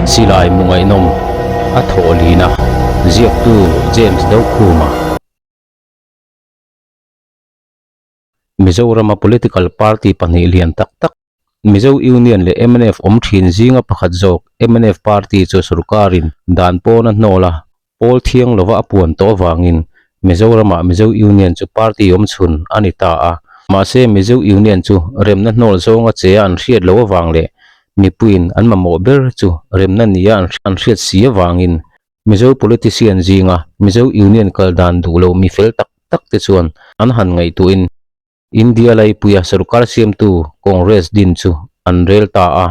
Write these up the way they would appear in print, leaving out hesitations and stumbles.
Silai mu ngaihnawm a thawh lin a, ziaktu James Dokhuma. Mizorama political party pahnih lian tak tak, Mizo Union leh mnf awm thin zinga pakhat zawk mnf party chu sorkarin dan pawn a hnawl a, pawl thiang lova a puan tawh avangin Mizoramah Mizo Union chu party awm chhun a ni ta a. Mahse Mizo Union chu remna hnawl zawnga che a an hriat loh avang leh mipuiin an mamawh ber chu remna nia an hriat si avangin Mizo politician zinga Mizo Union kal dan duh lo mi fel tak tak te chuan an han ngaihtuahin India laipuia sorkar siamtu Congress din chu an rel ta a.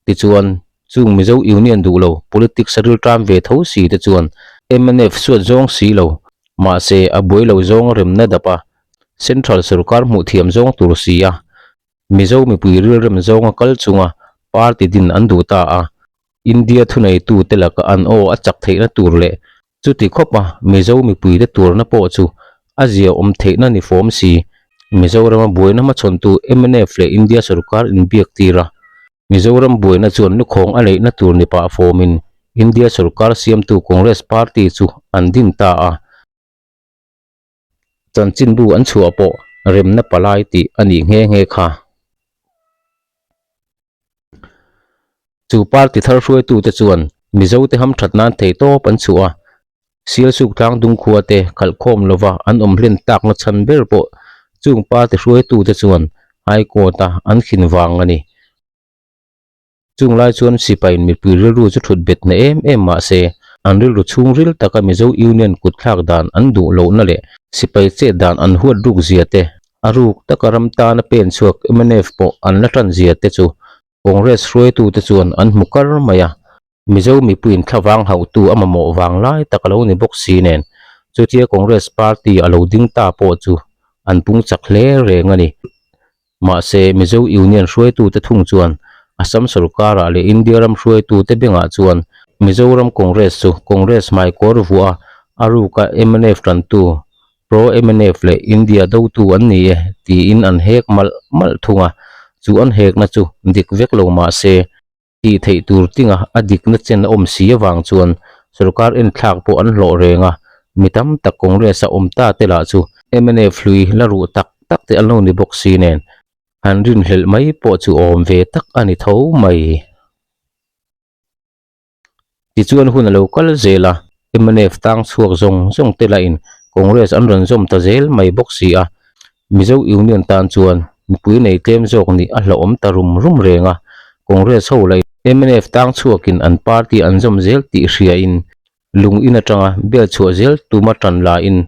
Tichuan, chung Mizo Union duh lo politics a rilṭam ve tho si te chuan mnf suat zawng si lo, mahse a buai lo zawng remna dap a, central sorkar hmuh thiam zawng tur si a, Mizo mipui rilrem zawnga kal chunga party din an duh ta a. India thuneitute laka an aw a chak theihna tur leh chuti khawpa Mizo mipuite turna pawh chu a zia awm theihna ni fawm si. Mizorama buaina hmachhawntu mnf leh India sorkar inbiak tir a, Mizoram buaina chuan lukhawng a leihna tur ni pah fawmin India sorkar siamtu Congress party chu an din ta a. Chanchinbu an chhuah pawh remna palai tih a nih nghe nghe kha. Chu party thar hruaitute chuan Mizote hamthat nan thei tawp an chhuah a, Sialsuk tlangdung khuate khalhkhawm lova an awm hlen takna chhan ber pawh chung party hruaitute chuan High Court-a an khin vang a ni. Chung lai chuan sipaiin mipui rilru chu thut bet na em em mah se, an rilru chhungril taka Mizo Union kut thlak dan an duh lohna leh sipai chet dan an huat ruk zia te, a ruk taka ram tana pen chhuak mnf pawh an la tan zia te chu Congress hruaitute chuan an hmu kar mai a. Mizo mipuiin thlavang hauhtu a mamawh vang lai tak a lo ni bawk si nen, chutia Congress party a lo ding ta pawh chu an pung chak hle reng a ni. Mahse, Mizo Union hruaitute thung chuan Assam sorkarah leh India ram hruaitute bengah chuan Mizoram Congress chu Congress hmaikawr vuah a, a ruka mnf tantu, pro-mnf leh India dotu an ni e tiin an hek malh malh thung a, chu an hekna chu dik vek lo mahse, Tih theih tur tinga a dikna chen a awm si avang chuan sorkar enthlak pawh an hlawh reng a, mi tam tak Congress a awm ta te lah chu mnf hlui la ruh tak tak te an lo ni bawk si nen han rinhlelh mai pawh chu awm ve tak a ni tho mai. Tichuan hun a lo kal zel a, mnf tang chhuak zawng zawng te lahin Congress an rawn zawm ta zel mai bawk si a, Mizo Union tan chuan mipui nei tlem zawk nih a hlauhawm ta rum rum reng a, Congress ho lahin mnf tang chhuakin an party an zawm zel tih hriain lung in atanga bel chhuah zel tuma tan lahin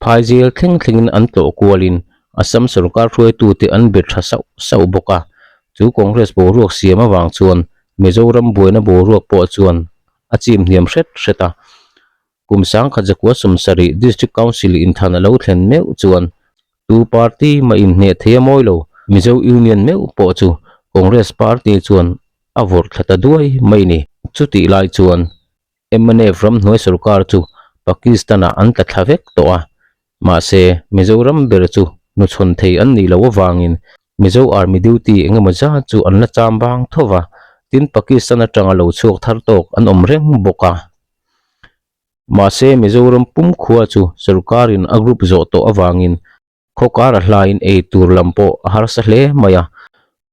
Phaizel thleng thlengin an tlawh kualin Assam sorkar hruaitute an be tha sauh sauh bawk a. Chu Congress boruak siam avang chuan Mizoram buaina boruak pawh chuan a chim hniam hret hret a. Kum sangkhat zakua sawmsarih District Council inthan a lo thlen meuh chuan tu party mah inhneh thei a mawi lo Mizo Union meuh pawh chu Congress party chuan a vawrh thla ta duai mai ni. Chutih lai chuan Mnf ramhnuai sorkar chu Pakistan-ah an tla thla vek tawh a, mahse Mizoram ber chu hnuchhawn thei an nih loh avangin Mizo Army duty eng emaw zat chu an la cham bang tho va, tin Pakistan atanga lo chhuak thar tawk an awm reng bawk a. Mahse Mizoram pum khua chu sorkarin a group zawh tawh avangin khaw kar a hlaiin ei tur lam pawh a harsa hle mai a,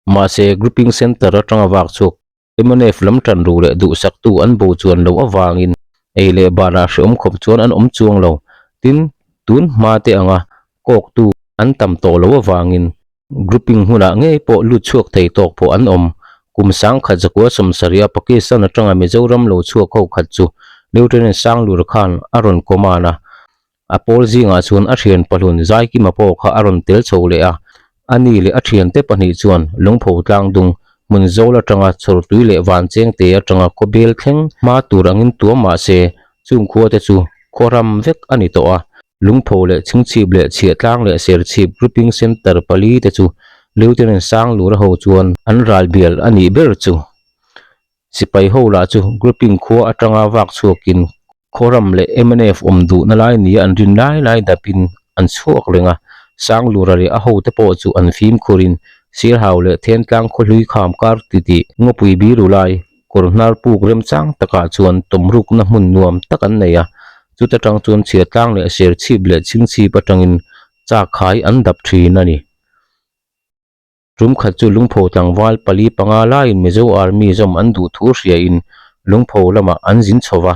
mahse grouping centre atanga vak chhuak Mnf lam tan ru leh duhsaktu an bo chuan loh avangin ei leh banah hreawm khawp chuan an awm chuang lo. Tin, tun hma te anga kawktu an tam tawh loh avangin grouping hmunah ngei pawh lut chhuak thei tawk pawh an awm. Kum sangkhat zakua sawmsarih a Pakistan atanga Mizoram lo chhuak ho khat chu Lieutenant Sanglur khan a rawn command a, A pawl zingah chuan a thian pahlun Zaikima pawh kha a rawn tel chho leh a, a ni leh a thiante pahnih chuan lungpho tlang dung hmun zawl atanga chhawrtui leh vanchengte atanga khawbel thleng hma tur angin tuam mah se chung khua te chu khaw ram vek a ni tawh a. Lungpho leh chhingchhip leh chhiahtlang leh serchhip grouping centre pali te chu Lieutenant Sanglura ho chuan an ral bial a nih ber chu. Sipai ho lah chu grouping khua atanga vak chhuakin Khawram leh mnf awm duhna lai nia an rin lai lai dapin an chhuak reng a, Sanglura leh a hote pawh chu an fimkhurin Sirhau leh Thentlang khawhlui kham kar titih ngawpui biru lai. Kawr hnar puk remchang takah chuan tawmrukna hmun nuam tak an nei a, chuta tang chuan chhiatlang leh serchhip leh chhingchhip atangin chak khai an dap thin a ni. Tum khat chu lungpho tlangval pali panga laiin Mizo Army zawm an duh thu hriain lungpho lamah an zin chho va.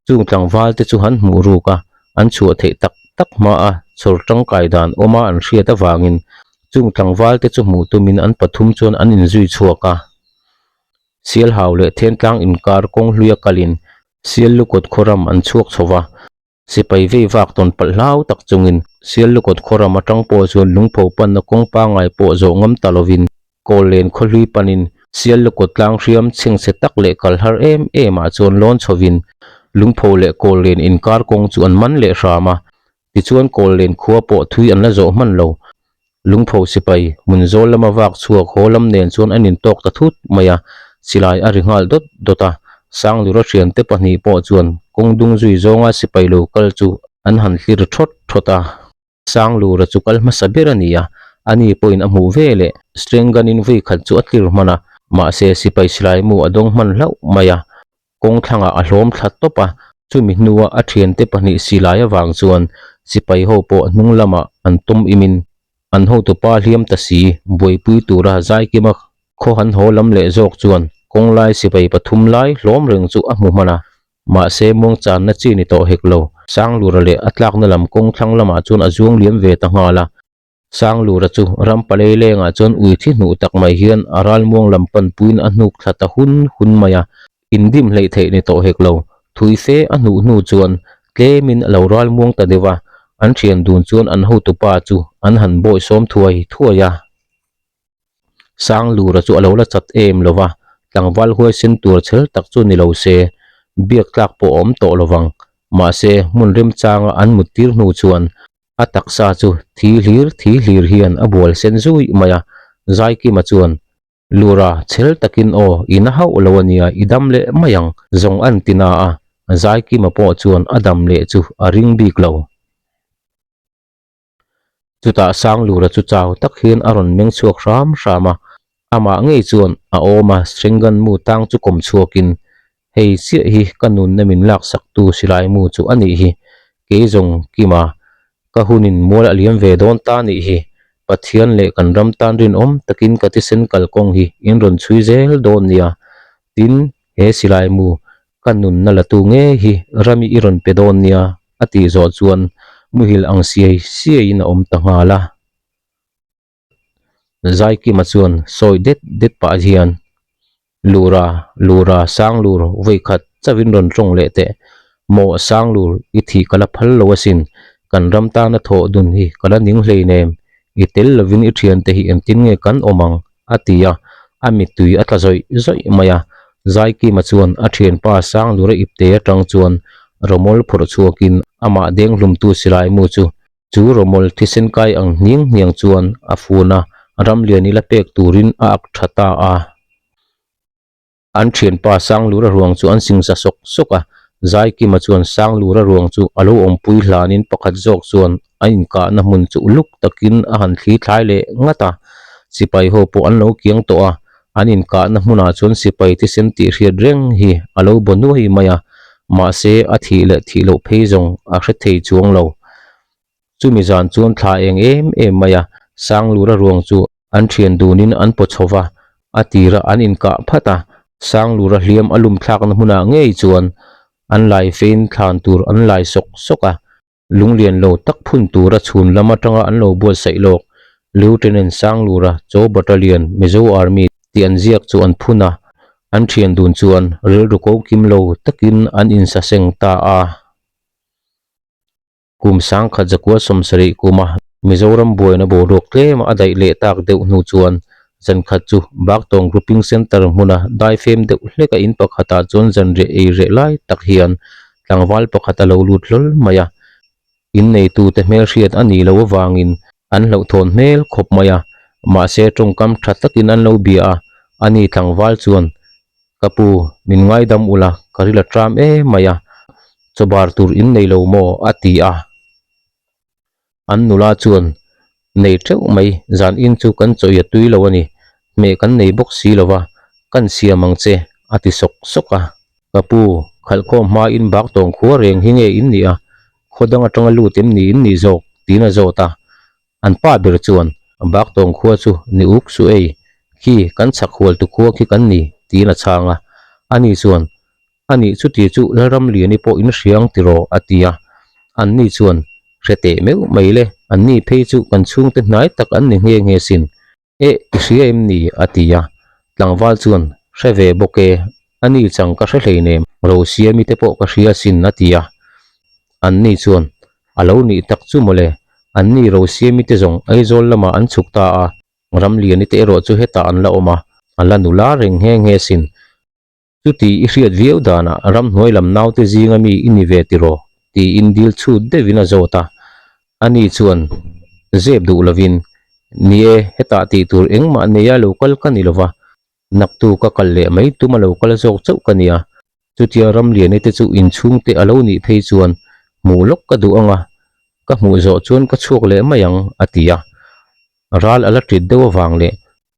Chung tlangval te chu han hmuh ruk a, an chhuah theih tak tak hma a chhawr tangkai dan awma an hriat avangin chung tlangval te chu hmuh tumin an pathum chuan an inzui chhuak a. Sialhau leh Thentlang inkar kawng hluia kalin Siallukawt khawram an chhuak chho va. Sipai vei vak tawn palh hlau tak chungin Siallukawt khawram atang pawh chuan lungpho panna kawng pangngai pawh zawh ngam ta lovin Kawllen khawhlui panin Siallukawt tlang hriam chhengchhe tak leh kal har em em ah chuan lawn chhovin lungpho leh Kawllen inkar kawng chu an man leh hram a, tichuan Kawllen khua pawh thui an la zawh hman lo. Lungpho sipai hmun zawl lama vak chhuak haw lam nen chuan an intawk ta thut mai a, silai a ri nghal dawt dawt a, Sanglura thiante pahnih pawh chuan kawng dung zui zawnga sipai lo kal chu an han hlir thawt thawt a. Sanglura chu kal hmasa ber a ni a, ani pawhin a hmuh ve leh Strenganin vui khat chu a tlir hman a, mahse sipai silai mu a dawng hman hlauh mai a, kawng thlangah a hlawm thla tawp a, chumi hnua a thiante pahnih silai avang chuan sipai ho pawh hnung lamah an tawm imin an hotupa hliam ta si buaipui tura Zaikima khaw han haw lam leh zawk chuan kawng lai sipai pathum lai hlawm reng chu a hmu hman a. Mahse, muangchanna chi ni tawh hek lo. Sanglura leh a tlakna lam kawng thlang lamah chuan a zuang liam ve ta nghal a. Sanglura chu ram palei lengah chuan ui thi hnuh tak mai hian a ral muang lam pan puiin a hnuk thla ta hun hun mai a. Indim hleih theih ni tawh hek lo. Thui fe a hnuh hnu chuan tlemin a lo ral muang ta deuh a. An thian dun chuan an hotupa chu an han bawisawm thuai thuai a. Sanglura chu a lo la chat em lo va, tlangval huaisen tur chhel tak chu ni lo se, biak tlak pawh a awm tawh lo vang. Mahse, hmun remchanga an mut tir hnu chuan a taksa chu thi hlir thi hlir hian a bual sen zui mai a. Zaikima chuan, Lura, chhel takin aw, i na hauh lo a nia, i dam leh mai ang, zawng an ti na a. Zaikima pawh chuan a dam leh chu a ring bik lo. Chutah Sanglura chu chau tak hian a rawn meng chhuak hram hram a, amah ngei chuan a awm a Sringan mu tang chu kawm chhuakin, Hei chiah hi ka nunna min laksaktu silai mu chu a nih hi, kei zawng Kima, ka hunin mual a liam ve dawn ta nih hi, Pathian leh kan ram tan rinawm takin ka thisen kalkawng hi in rawn chhui zel dawn nia, tin, he silai mu Ka nunna la tu nge hi Rami i rawn pe dawn nia a tih zawh chuan muhil ang siai siaiin a awm ta nghal a. Zaikima chuan sawi det det pah hian, Lura, Lura, Sanglur, vawikhat chauhin rawn tawng leh teh. Maw Sanglur, i thih ka la phal lo asin, kan ram tana thawh dun hi ka la ning hleinem, i tel lovin i thiante hi engtin nge kan awm ang? a ti a, a mittui a tla zawih zawih mai a. Zaikima chuan a thianpa Sanglura ipte atang chuan rawmawl phawrh chhuakin amah denghlumtu silai mu chu chu rawmawl thisen kai ang hniang hniang chuan a fun a, Ramliani la pek turin a ak tha ta a. An thianpa Sanglura ruang chu an singsa sawk sawk a, Zaikima chuan Sanglura ruang chu a lo awmpui hlanin pakhat zawk chuan a inkahna hmun chu uluk takin a han thli thlai leh ngat a, sipai ho pawh an lo kiang tawh a, an inkahna hmunah chuan sipai thisen tih hriat reng hi a lo baw nuai mai a, mahse a thih leh thih loh phei zawng a hre thei chuang lo. Chumi zan chuan thla eng em em mai a, Sanglura ruang chu an thian dunin an paw chho va, a tira an inkah phat a, Sanglura hliam a lum thlakna hmunah ngei chuan an lai fein thlan tur an lai sawk sawk a, lunglian lo tak phun tura chhun lam atanga an lo buatsaih lawk Lieutenant Sanglura Chaw Battalion Mizo Army tih an ziak chu an phun a, an thian dun chuan rilru ko kim lo takin an insaseng ta a. Kum sangkhat zakua sawmsarih kuma Mizoram buaina boruak tlema a daih leh tak deuh hnu chuan zankhat chu Baktawng Grouping Centre hmuna daifem deuh hleka in pakhatah chuan zanriah ei reh lai tak hian tlangval pakhat a lo lut hlawl mai a. Inneitute hmelhriat a nih loh avangin an hlauhthawn hmel khawp mai a, mahse tawngkam tha takin an lo bia a, ani tlangval chuan Ka pu, min ngaidam ula, ka ril a tram em mai a, chawbar tur in nei lo maw? a ti a. An nula chuan, Nei teuh mai, zan in chu kan chawih a tui lo a ni, hmeh kan nei bawk si lo va, kan siam ang che, a ti sawk sawk a. Ka pu, khalhkhawm hmain bak tawng khua reng hi nge in nih a, khaw dang atanga lut em ni in nih zawk? tiin a zawt a. An pa ber chuan, Bak tawng khua chu ni uk su ei, khi kan chhak hual tu khua khi kan ni, tiin a chhang a. Ani chuan, Anih chuti chu Lalramliani pawh in hriang tiraw? a ti a. Anni chuan, Hre teh meuh mai le, anni phei chu kan chhungte hnai tak an ni nghe nghe sin. Eh, i hria em ni? a ti a. Tlangval chuan, Hre ve bawk e, ani chang ka hre hleinem, Rosiami te pawh ka hria sin, a ti a. Anni chuan, A lo nih tak chu mawle, anni Rosiami te zawng Aizawl lamah an chhuk ta a, Ramliani te erawh chu hetah an la awm a, a la nula reng nghe nghe sin. Chuti i hriat viau danah ramhnuai lam naute zinga mi i ni ve tiraw? tiin dil chhut deuhin a zawt a. Ani chuan zep duh lovin, Ni e, hetah tih tur engmah neia lo kal ka ni lova, naktu ka kal leh mai tuma lo kal zawk chauh ka nia. Chutia Ramliani te chu inchhungte a lo nih phei chuan hmuh lawk ka duh anga, ka hmuh zawh chuan ka chhuak leh mai ang, a ti a. Ral a la ṭit deuh avang leh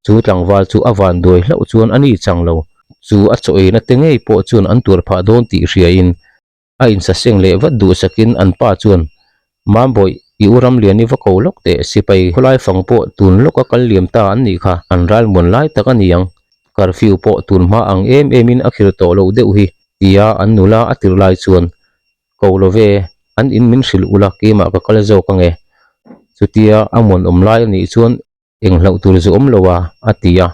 Chu tlangval chu a van duai hlauh chuan a ni chang lo. Chu a chaw eina te ngei pawh chuan an tuar phah dawn tih hriain a insaseng leh vat duhsakin an pa chuan, Mambawih, i u Ramliani va ko lawk teh, sipai khawlai fang pawh tun lawka kal liam ta an nih kha, an ral muan lai tak a ni ang. Curfew pawh tun hma ang em emin a khir tawh loh deuh hi, tia an nula a tirh lai chuan, Ko lo ve, an in min hrilh ula keimah ka kal zawk ange. Chutia a muan awm lai a nih chuan Eng hlauh tur zu awm lo a, a ti a.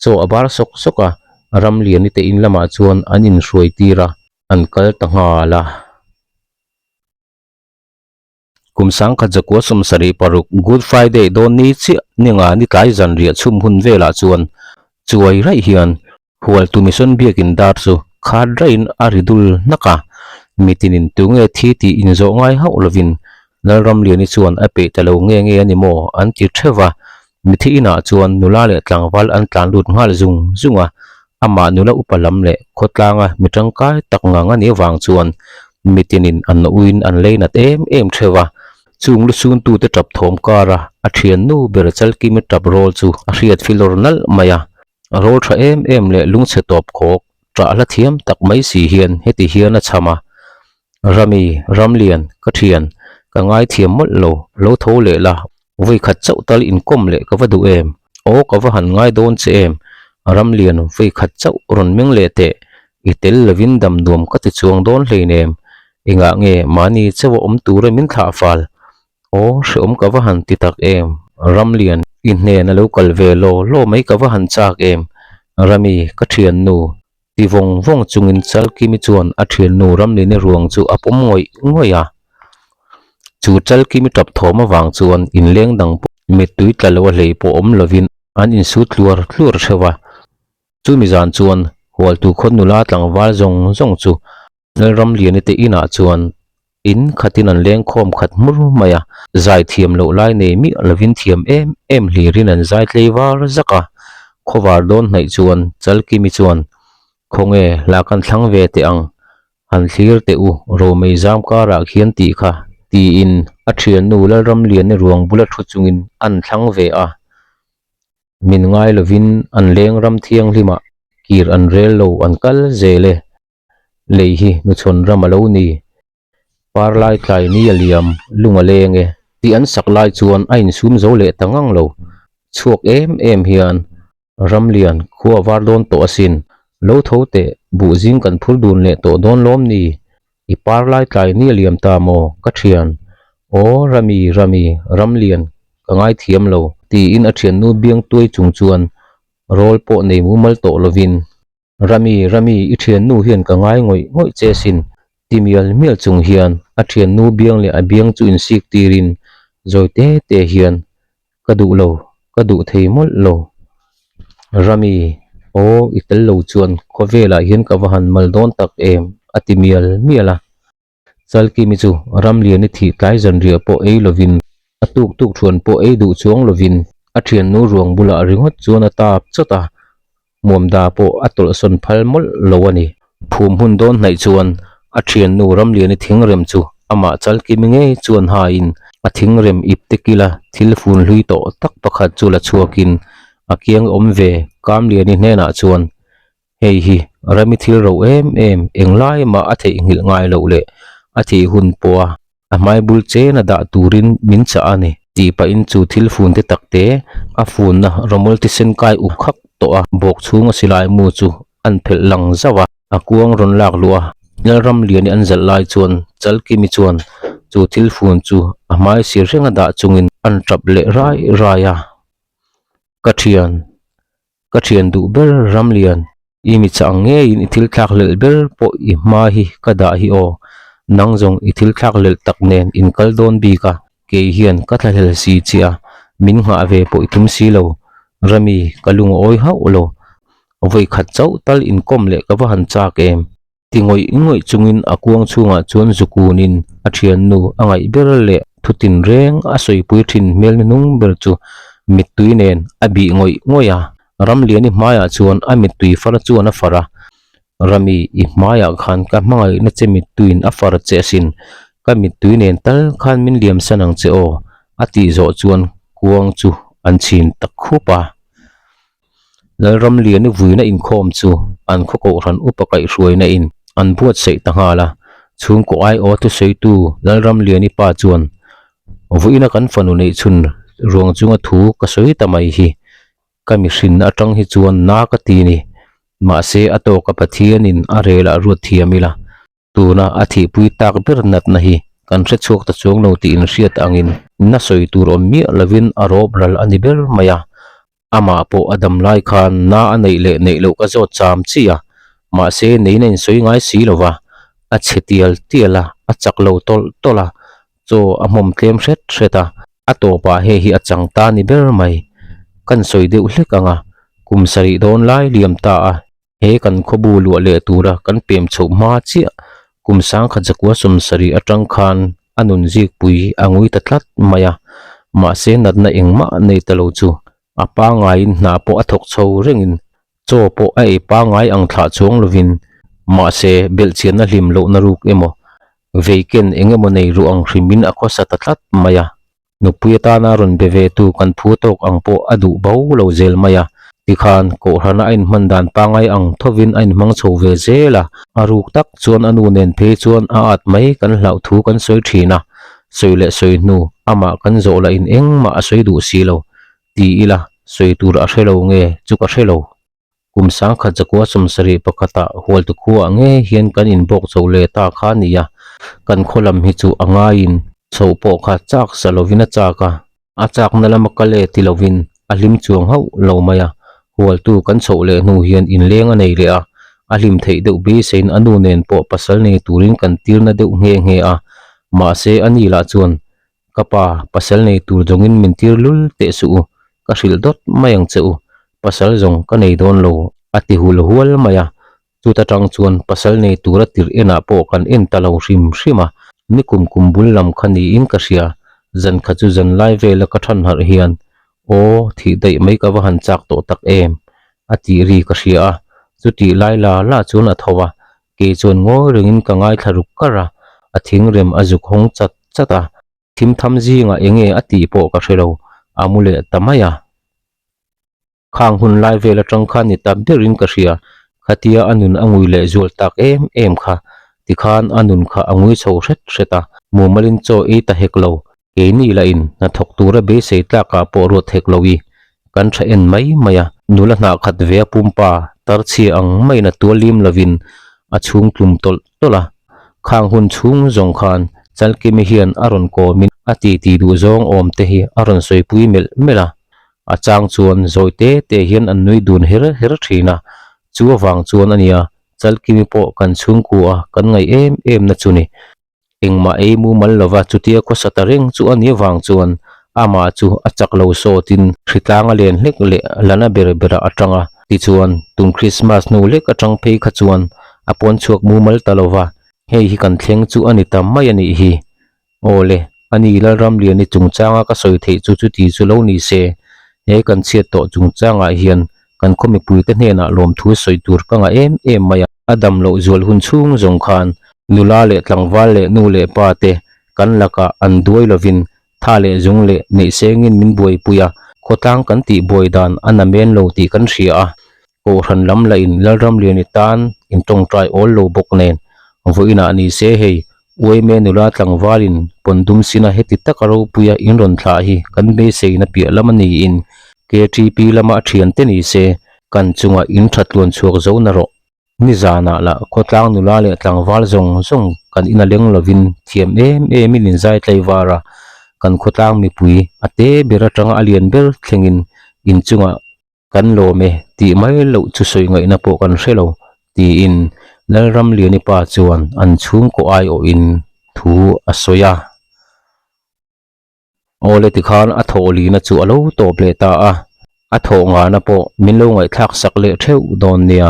Chaw a bar sawk sawk a, Ramliani te in lamah chuan an inhruai tir a, an kal ta nghal a. Kum sangkhat zakua 76 Good Friday dawn ni chiah ninga ni tlai zanriah chhum hun velah chuan chuai raih hian Hualtu Mission biakin dar chu khat raihin a ri dul hnak a, mitinin tunge thi tih inzawh ngai hauh lovin Lalramliani chuan a peih ta lo nge nge a ni maw an ti theuh va, mithi inah chuan nula leh tlangval an tlan lut nghal zung zung a, amah nula upa lam leh khawtlanga mi tangkai tak ngang a nih avang chuan mitinin an uin an lei nat em em theuh va, chung lusuntute tap thawm kara a thiannu ber Chalkimi tap rawl chu a hriat filawr nalh mai a. A rawl tha em em leh lungchhe tawp khawk ṭah hla thiam tak mai si hian heti hian a chham a, Rami, Ramlian, ka ṭhian, ka ngaithiam mawlh lo, lo tho leh la, vawi khat chauh tal inkawm leh ka va duh em? Aw ka va han ngai dawn che em? Ramlian, vawi khat chauh rawn meng leh teh, i tel lovin dam nuam ka ti chuang dawn hleinem, engah nge mahni chauha awm tura min thlah fal? Aw, hreawm ka va han ti tak em? Ramlian, i hnen a lo kal ve law law mai ka va han chak em? Rami, ka thiannu, ti vawng vawng chungin Chalkimi chuan a thiannu Ramliani ruang chu a pawm ngawih ngawih a. Chu Chalkimi tap thawm avang chuan inleng dang pawh mittui tla lo a hlei pawh awm lovin an insut tluar tluar theuh a. Chumi zan chuan Hualtu khaw nula tlangval zawng zawng chu Lalramliani te inah chuan in khatin an leng khawm khat hmur mai a, zai thiam loh lai nei miah lovin thiam em em hlirin an zai tlei var zak a, khawvar dawn hnaih chuan Chalkimi chuan, Khawnge hla kan thlang ve teh ang, han thlir teh u, Romei zam karah khian tih kha, tiin a thiannu Lalramliani ruang bula thu chungin an thlang ve a. Min ngai lovin an leng ram thianghlimah kir an rel lo an kal zel e. Lei hi nuchhawn ram a lo ni. Par lai tlai ni a liam, lung a leng e. Tih an sak lai chuan a insum zo leh ta ngang lo. Chhuak em em hian Ramlian khua var dawn tawh asin. Lo tho teh, buh zing kan phur dun leh tawh dawn lawm ni. I par lai tlai ni a liam ta maw, ka thian. Aw, Rami, Rami, Ramlian, ka ngaithiam lo. Tiin a thiannu biang tuai chung chuan rawl pawh nei mumal tawh lovin Rami, Rami, i thiannu hian ka ngai ngawih ngawih che sin, ti mial mial chung hian a thiannu biang leh a biang chu insik tirin zawi te te hian, Ka duh lo, ka duh thei mawlh lo. Rami, aw, i tel lo chuan khawvelah hian ka va han mal dawn tak em, a ti mial mial a. Chalkimi chu Ramliani thih tlai zanriah pawh ei lovin, a tuk tuk thuan pawh ei duh chuang lovin a thiannu ruang bulah ringawt chuan a tap chawt a, hmuamda pawh a tawlhsawn phal mawlh lo a ni. Phum hun dawn hnaih chuan a thiannu Ramliani thingrem chu amah Chalkimi ngei chuan hain a thingrem ip te kila thil fun hlui tawh tak pakhat chu la chhuakin a kiang awm ve Kamliani hnenah chuan. Hei hi Rami thil ro em em englai mah a theihnghilh ngai loh leh a thih hun pawha a hmai bul chen a dah turin min chah a ni. Tih pahin chu thil fun te tak te a funna rawmawl thisen kai uk khak tawh a, bawk chhunga silai mu chu an phelh lang zauh a. A kuang rawn lak luh a, Lalramliani an zalh lai chuan Chalkimi chuan chu thil fun chu a hmai sir reng a dah chungin an tap leh rai rai a. Ka thian, ka thian duh ber Ramlian, i mi chah ang ngeiin i thil thlak lelh ber pawh i hma hi ka dah hi aw, nang zawng i thil thlak lelh tak nen in kal dawn bik a, kei hian ka thlahlel si che a, min nghah ve pawh i tum si lo, Rami ka lung a awi hauh lo, vawi khat chauh tal inkawm leh ka va han chak em. Ti ngawih ngawih chungin a kuang chhungah chuan zukunin a thiannu a ngaih ber leh thutin reng a sawipui thin hmel hnuhnung ber chu mittui nen a bih ngawih ngawih a. Ramliani hmaiah chuan a mittui far chuan a far a, Rami, i hmaiah khan ka hmangaihna che mittuiin a far che asin, ka mittui nen tal khan min liamsan ang che aw, a tih zawh chuan kuang chu an chhin ta khup a. Lalramliani vuina inkhawm chu an khaw kohhran upa kaihhruaina in an buatsaih ta nghal a, chhungkaw aiawh thusawitu Lalramliani pa chuan, Vuina kan fanu neih chhun ruang chunga thu ka sawi ta mai hi ka mihrin atang hi chuan na ka ti ni, mahse a tawka Pathianin a rel ah ruat thiam ila. Tuna a thihpui tak ber natna hi kan hre chhuak ta chuang lo tih inhriat angin na sawi tur awm miah lovin a rawp ral a ni ber mai a. Amah pawh a dam lai khan na a neih leh neih loh ka zawt cham chi a, mahse neina insawi ngai si lo va, a chhe tial tial a, a chak lo tawlh tawlh a, chaw a hmawm tlem hret hret a, a tawpah hei hi a chang ta ni ber mai. Kan sawi deuh hlek ang a, kum sarih dawn lai liam ta a. He kan khawbu luah leh tura kan pem chhoh hma chiah kum sangkhat zakua sawmsarih atang khan a nun zikpui a ngui ta tlat mai a, mahse natna engmah nei ta lo chu a pangaiin hna pawh a thawk chho rengin chaw pawh a ei pangai ang thlah chuang lovin mahse belhchianna hlim lohna ruk emaw veiken eng emaw nei ruh ang hrimin a khawsa ta tlat mai a. Nupui atana rawn be ve tu kan phu tawk ang pawh a duh bo lo zel mai a, tikhan Kohhrana a inhman dan pangngai ang thovin a inhmang chho ve zel a, a ruk tak chuan a nu nen phei chuan a at mai kan hlauh thu kan sawi thin a, sawi leh sawi hnu amah kan zawh lah in engmah a sawi duh si lo, ti ila sawi tur a hre lo nge chu ka hre lo. Kum sangkhat zakua sawmsarih pakhatah hualtu khuaah ngei hian kan inbawk chho leh ta kha a ni a, kan khaw lam hi chu a ngaiin chhoh pawh kha chak sa lovin a chak a, a chakna lama kal e ti lovin a hlim chuang hauh lo mai a, hualtu kan chhoh leh hnu hian inleng a nei leh a, a hlim theih deuh beiseiin a nu nen pawh pasal nei turin kan tirna deuh nghe nghe a, mahse a ni lah chuan Ka pa, pasal nei tur zawngin min tir lul teh suh u, ka hrilh dawt mai ang che u, pasal zawng ka nei dawn lo, a ti hul hual mai a. Chuta tang chuan pasal nei tura tirh enah pawh kan en ta lo hrim hrim a, nikum kum bul lam kha niin ka hria, zan kha chu zan lai vela ka than harh hian, Aw, thih daih mai ka va han chak tawh tak em? a tih ri ka hria a, chutih lai la la chuan a tho a, Kei chuan ngawi rengin ka ngaithla ruk kar a, a thingrem a zuk hawng chat chat a, thim tham zingah eng nge a tih pawh ka hre lo, a mu leh ta mai a. Khang hun lai vel atang khan ni ta berin ka hria, khatia a nun a ngui leh zual tak em em kha, tikhan a nun kha a ngui chho hret hret a, mumalin chaw ei ta hek lo, Keini lahin hnathawk tura beisei tlakah pawh ruat hek lo i, kan tha en mai mai a. Nula hnah khat ve a pumpa tar chhia ang maiin a tual lim lovin a chhung tlum tawlh tawlh a. Khang hun chhung zawng khan Chalkimi hian a rawn kawmin a titi duh zawng awm te hi a rawn sawipui melh melh a. A chang chuan zawi te te hian an nui dun her her thin a. Chu avang chuan a nia Chalkimi pawh kan chhungkua kan ngaih em em na chu ni. Engmah ei mumal lova chutia khawsa ta reng chu a ni avang chuan amah chu a chak lo sawtin hritlang a len hlek leh lana ber berah a tang a. Tichuan, tum Krismas hnu lek atang phei kha chuan a pawn chhuak mumal ta lova, hei hi kan thleng chu a ni ta mai a nih hi. Aw le, a ni Lalramliani chungchanga ka sawi theih chu chuti chu lo ni se, he kan chhiat tawh chungchangah hian kan khaw mipuite hnenah lawmthu sawi tur ka ngah em em mai a. A dam loh zual hun chhung zawng khan nula leh tlangval leh nu leh pa te kan lakah an duai lovin tha leh zung leh neih sengin min buaipui a, khawtlang kan tih buai dan a na men lo tih kan hria a. Kohhran lam lah in Lalramliani tan in tawngtai awl lo bawk nen vawiinah ni se hei Uaime nula tlangval in pawndum sina heti taka ropuia in rawn thlah hi kan beiseina piah lam a niin KTP lama a thiante ni se kan chungah in that tluan chhuak zo na rawh. Nizanah lah khawtlang nula leh tlangval zawng zawng kan ina leng lovin thiam em emin in zai tlaivar a, kan khawtlang mipui a te ber atanga a lian ber thlengin inchungah Kan lawm e tih mai loh chu sawi ngaihna pawh kan hre lo, tiin Lalramliani pa chuan an chhungkaw aiawhin thu a sawi a. Awle tikhan a thawh lina chu a lo tawp leh ta a, a thawh ngana pawh min lo ngaihthlak sak leh theuh dawn nia.